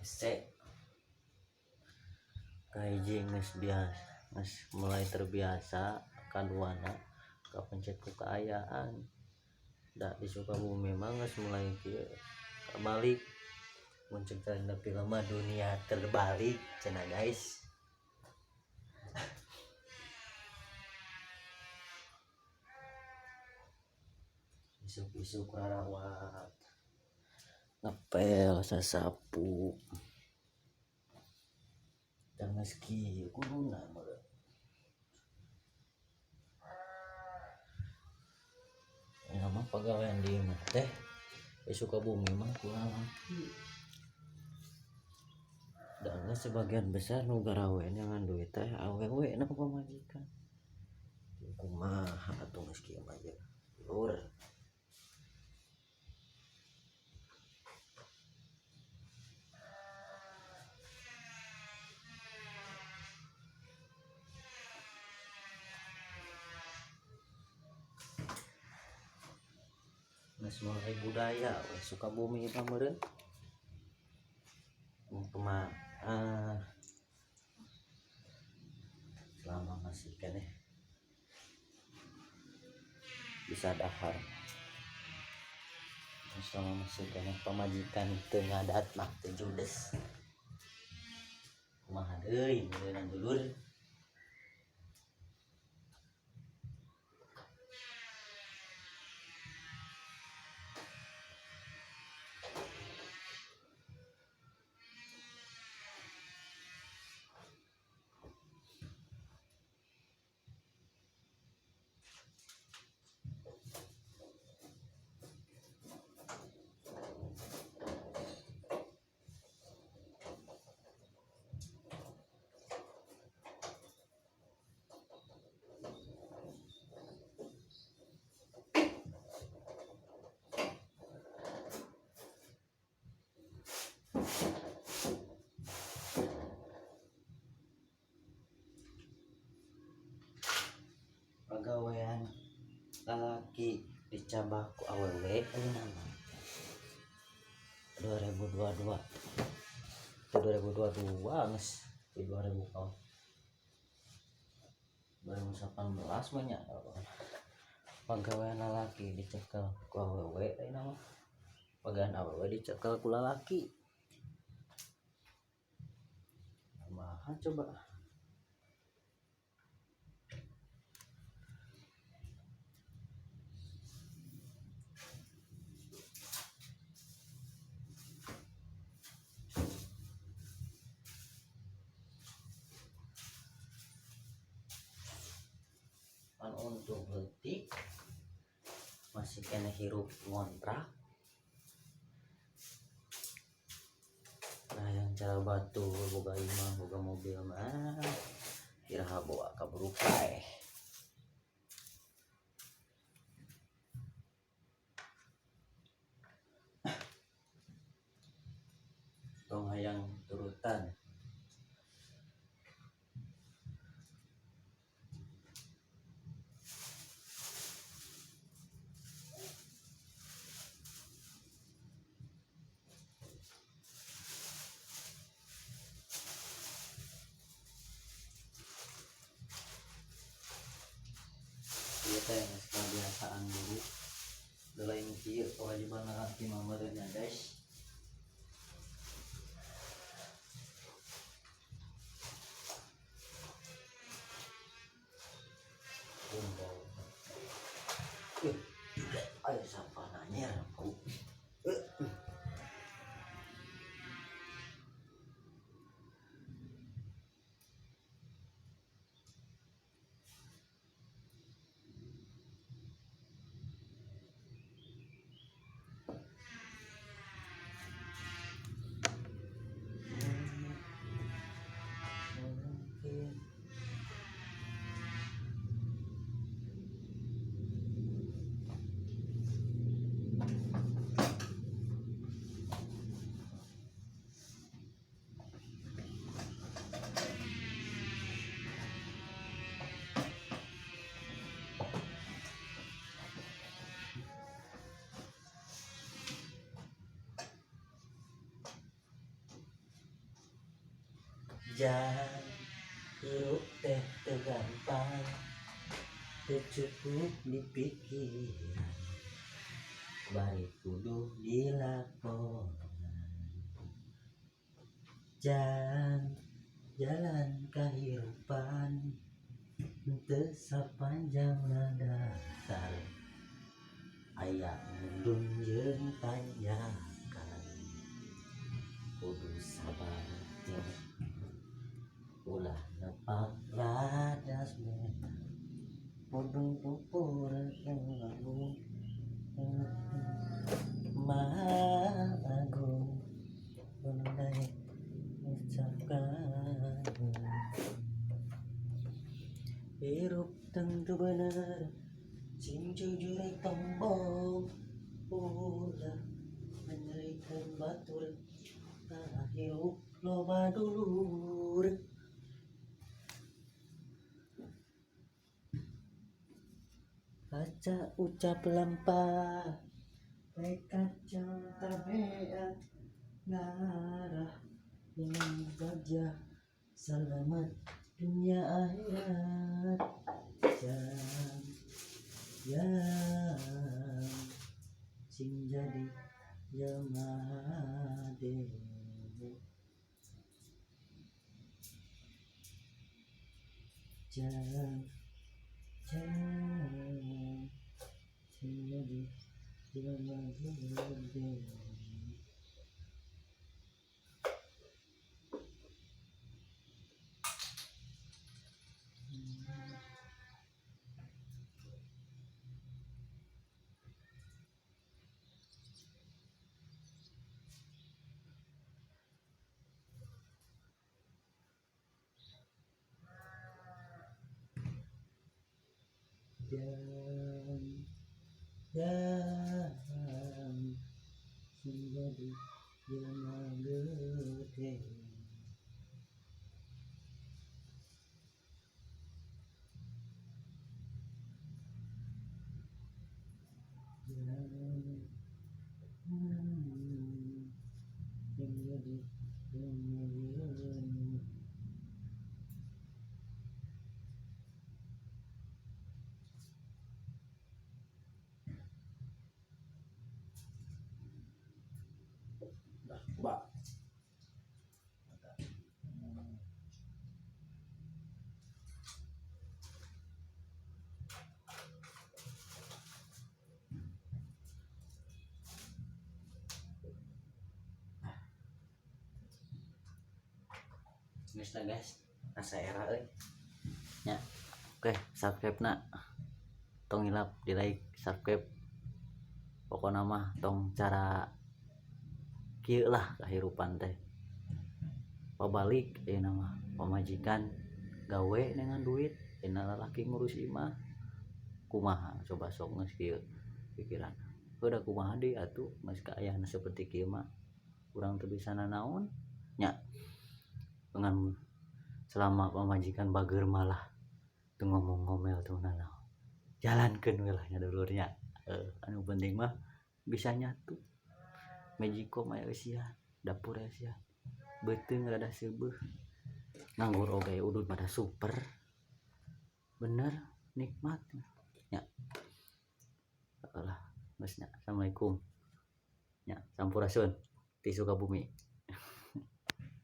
Hese. Kahiji geus biasa, geus mulai terbiasa, kaduana kapencet ku kaayaan. Da di Sukabumi mah geus mulai kieu kabalik. Mun cek tanda film mah dunia terbalik cenah, guys. Isuk-isuk rarawat, ngepel, sasapu. Da geus kieu kuduna meureun. Ayeuna mah pagawean di imah teh di Sukabumi mah ku lalaki. Da geus sebagian besar nu garawe neangan duit teh awewe na pamajikan. Kumaha atuh geus kieu mah ieu lur. Geus mulai budaya we Sukabumi mah meureun. Kumaha selama masih keneh bisa dahar, selama masih keneh pamajikan teu ngadat mah teu judes, kumaha deui meureunna, dulur. Pagawean lalaki dicabak ku awewe ayeuna mah 2022, 2022 geus di 2000 tahun 2018 mah nya. Pagawean lalaki dicekel ku awewe ayeuna mah, pagawean awewe dicekel ku lalaki. Kumaha coba? Pan untung leutik masih keneh hirup ngontrak. Nah, yang cara batur boga imah, boga mobil mah iraha bawa ka berupai. Tong hayang turutan. Ieu teh geus kabiasaan dulu. Da lain kieu kewajiban lalaki mah meureun nya, guys. Ayo sampah nanyar aku. Jang, hirup teh teu gampang, teu cukup dipikiran, bari kudu dilakonan. Jang, jalan kahirupan teu sapanjang datar, aya mundun jeung tanjakan. Kudu sabar jeung ulah nepak ladas merah, mundun pupur agung, Maha Agung naik ucapkan. Hirup tentu bener, sing jujur tong bohong, ulah nyerikeun batur, tah hirup loba dulur. Baca ucap lampah, tekad jeung tabiat, ngarah minang bagja, salamet dunia akhirat. Jang, jang, sing jadi jelma hade. Jang, jang, sing jadi jelma gede. Jang, jang, sing jadi jelma gede. Jang, sing jadi jelma gede. Ba. Geus lah guys, asa era euy. Nya. Oke, subscribe na. Tong hilap di like, subscribe. Pokona mah tong cara kieu lah kahirupan teh. Pabalik ayeuna mah pamajikan gawe dengan duit, ayeuna lalaki ngurus imah. Kumaha coba sok geus kieu pikiran. Heuh da kumaha deui atuh geus kaayaan seperti kieu mah. Urang teu bisa nanaon nya. Dengan selama pamajikan bageur malah teu ngomong ngomel teu nanaon. Jalankeun we lah nya dulur nya. Anu penting mah bisa nyatu. Magicom aya eusian, dapur eusian. Beuteung rada seubeuh. Nganggur oge udud mah da super. Bener nikmat nya. Lah geus nya. Assalamualaikum. Nya, sampurasun ti Sukabumi.